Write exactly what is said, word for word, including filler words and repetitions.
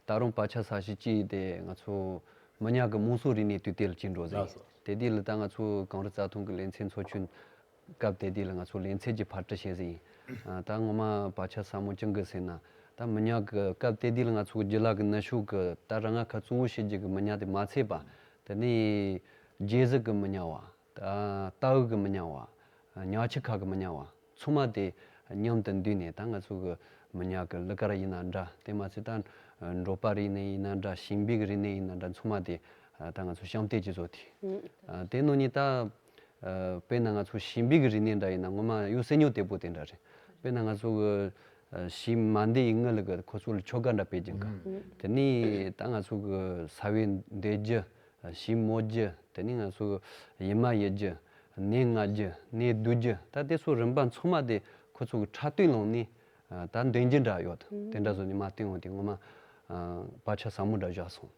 ད་རུང་བག་ཆགས་ཟ་བཞིན་ཅིག་དེ་ང་ཚོ་མི་ཉག་གི་དམངས་སྲོལ་རིག་གནས་དུས་དེ་ལ་ཅིག་འགྲོ་ཟིན། ལགས་སོ། དེ་དུས་ལ་ད་ང་ཚོ་གངས་རི་རྩྭ་ཐང་གི་ལེ་ཚན་ཚོགས་ཆུང་སྐབས་དེ་དུས་ལ་ང་ཚོ་ལེ་ཚན་གྱི་ཕར་འགྲེམས་བྱས་ཟིན། ཨ། ད་ངོ་མ་བག་ཆགས་ཟབ་མོ་ཅང་གི་ཟེར་ན། ད་མི་ཉག་གི་སྐབས་དེ་དུས་ལ་ང་ཚོ་རྒྱུ་ལག་གི་ནུ་ཞོ་གི་ད་རང་ང་ཁ་གཙོ་བོ་བྱེད་རྒྱུ་གི་མི་ཉག་དེ་མ་ཚད་པ། དེ་ནས་རྒྱལ་གཞིས་གི་མི་ཉག་བ། ད་རྟའུ་གི་མི་ཉག་བ། ཉག་ཆུ་ཁ་གི་མི་ཉག་བ། ཚང་མ་དེ་མཉམ་དུ་འདུས་ནས། ད་ང་ཚོ་གི་མི་ཉག་གི་གླུ་གར་ཡིན་ན་འདྲ། དེ་མ་ཚད་ད་འབྲོག་པ་རིག་གནས་ཡིན་ན་འདྲ། ཞིང་པའི་གི་རིག་གནས་ཡིན་ན་འདྲ། ཚང་མ་དེ་ད་ང་ཚོ་ཤམ་སྟེགས་ཀྱི་བཟོ་དེ། ཨ། དེ་ནང་ནས་ད། ཨ། དཔེར་ན་ང་ཚོ་ཞིང་པའི་གི་རིག་གནས་འདྲ་ཡིན་ན། ངོ་མ་གཡུ་སེ་ཉོ་དེ་པོ་དེ་འདྲ་རེད། དཔེར་ན་ང་ཚོ་གི། ཨ། ཞིང་མ་འདེབས་ཡི་སྔོན་ལ་གི་ཁོ་ཚོ་ལ་ཆོ་ག་འདྲ་སྤེལ་གྱི་འགའ། དེ་ནས་ད་ང་ཚོ་གི་ས་བོན་འདེབས་རྒྱུ། ཞིང་རྨོ་རྒྱུ། དེ་ནས་ང་ཚོ་གི་ཡི་མ་ཡི་རྒྱུ། ནས་བརྔ་རྒྱུ། ནས་བསྡུ་རྒྱུ། ད་དེ་ཚོ་རིམ་པ་ཚང་མ་དེ་ཁོ་ཚོ་གི་འཁྲབ་སྟོན་ནང་ནས། ཨ། ད་འདོན་རྒྱུ་འདྲ་ཡོད། དེ་འདྲ་བཟོ་ནས་མར་བསྟན་འོང་དུས་ངོ་མ། ཨ། བག་ཆགས་ཟབ་མོ་འདྲ་བཞག་སོང་།